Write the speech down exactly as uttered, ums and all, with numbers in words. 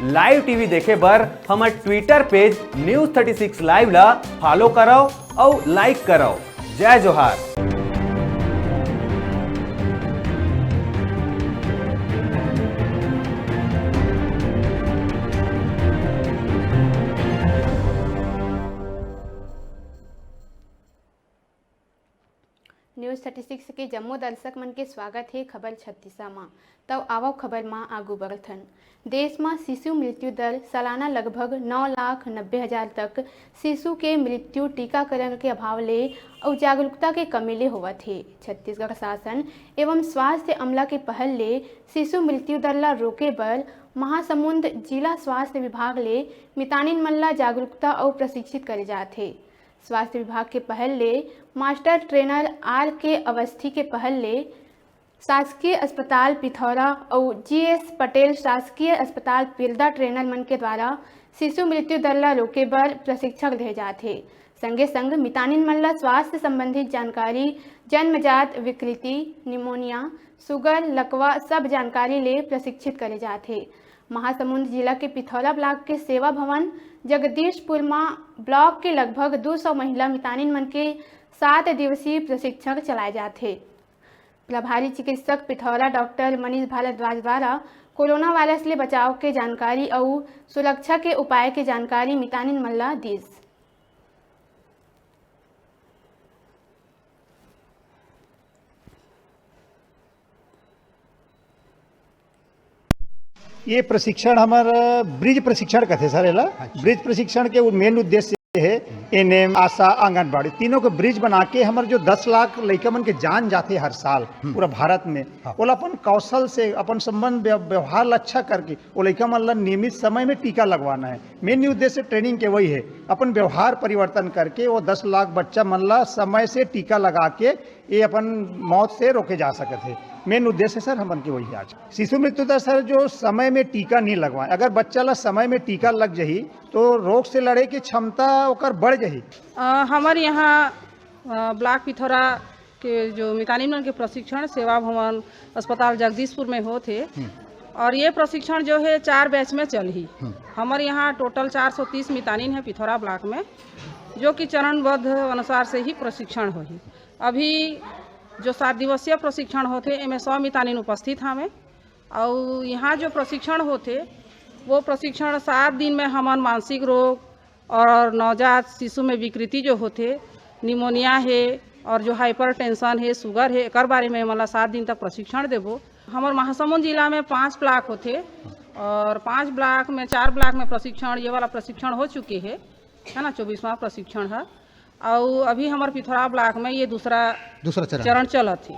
Live TV देखे बर हमर ट्विटर पेज न्यूज़ थर्टी सिक्स लाइव ला फॉलो करव अउ लाइक करव। जय जोहार। न्यूज़ थर्टी सिक्स के जम्मो दर्शक मन के स्वागत हे खबर छत्तीसा म। तव आवव खबर म आगू बढ़थन। देश म शिशु मृत्यु दर सालाना लगभग नौ लाख नब्बे हजार तक शिशु के मृत्यु टीकाकरण के अभाव ले अउ जागरूकता के कमी ले होवत हे। छत्तीसगढ़ शासन एवं स्वास्थ्य अमला के पहल ले शिशु मृत्यु दर ला रोके बर महासमुंद जिला स्वास्थ्य विभाग ले मितानिन मन ला जागरूकता अउ प्रशिक्षित करे जात हे। स्वास्थ्य विभाग के पहल ले मास्टर ट्रेनर आर के अवस्थी के पहल ले शासकीय अस्पताल पिथौरा अउ जी एस पटेल शासकीय अस्पताल पिरदा ट्रेनर मन के द्वारा शिशु मृत्यु दर ला रोके बर प्रशिक्षण दे जात हे। संगे संग मितानिन मन ला स्वास्थ्य संबंधित जानकारी, जन्मजात विकृति, निमोनिया, सुगर, लकवा सब जानकारी ले प्रशिक्षित करे जात हे। महासमुंद जिला के पिथौरा ब्लॉक के सेवा भवन जगदीशपुर म ब्लॉक के लगभग दू सौ महिला मितानिन मन के सात दिवसीय प्रशिक्षण चलाए जात हे। प्रभारी चिकित्सक पिथौरा डॉक्टर मनीष भारद्वाज द्वारा कोरोना वायरस ले बचाव के जानकारी अउ सुरक्षा के उपाय के जानकारी मितानिन मन ला दिस। ये प्रशिक्षण हमर ब्रिज प्रशिक्षण कथे सर एला। अच्छा। ब्रिज प्रशिक्षण के मेन उद्देश्य हे एएनएम, आशा, आंगनबाड़ी तीनों के ब्रिज बना के हमर जो दस लाख लइका मन के जान जाथे हर साल हम्म। पूरा भारत में, हाँ। ओला अपन कौशल से, अपन संबंध व्य-, व्यवहार ला अच्छा करके ओ लइका मन ला नियमित समय में टीका लगवाना है। मेन उद्देश्य ट्रेनिंग के वही है, अपन व्यवहार परिवर्तन करके वो दस लाख बच्चा मन ला समय से टीका लगा के ये अपन मौत से रोके जा सकत हे। मेन उद्देश्य सर हमन के वही आज शिशु मृत्यु दर सर जो समय में टीका नहीं लगवाए, अगर बच्चा ला समय में टीका लग जाही तो रोग से लड़े के क्षमता ओकर बढ़ जाही। अ, हमर यहाँ, अ, ब्लॉक पिथौरा के जो मितानिन मन के प्रशिक्षण सेवा भवन अस्पताल जगदीशपुर में होत हे। हम्म। और ये प्रशिक्षण जो है चार बैच में चलही। हम्म। हमर यहाँ टोटल चार सौ तीस मितानिन है पिथौरा ब्लॉक में, जो कि चरणबद्ध अनुसार से ही प्रशिक्षण होही। अभी जो सात दिवसीय प्रशिक्षण होथे, एमे सौ मितानिन उपस्थित हवे। अउ यहाँ जो प्रशिक्षण होथे, वो प्रशिक्षण सात दिन में हमन मानसिक रोग और नवजात शिशु में विकृति जो होथे, निमोनिया हे और जो हाइपरटेंशन हे, सुगर हे, एकर बारे में एमन ला सात दिन तक प्रशिक्षण देबो। हमर महासमुंद जिला में पांच ब्लॉक होथे और पांच ब्लॉक में, चार ब्लॉक में प्रशिक्षण, ये वाला प्रशिक्षण हो चुके हे, है ना, चौबीसवाँ प्रशिक्षण है। अउ अभी हमर पिथौरा ब्लॉक में ये दूसरा दूसरा चरण। चरण चलत हे।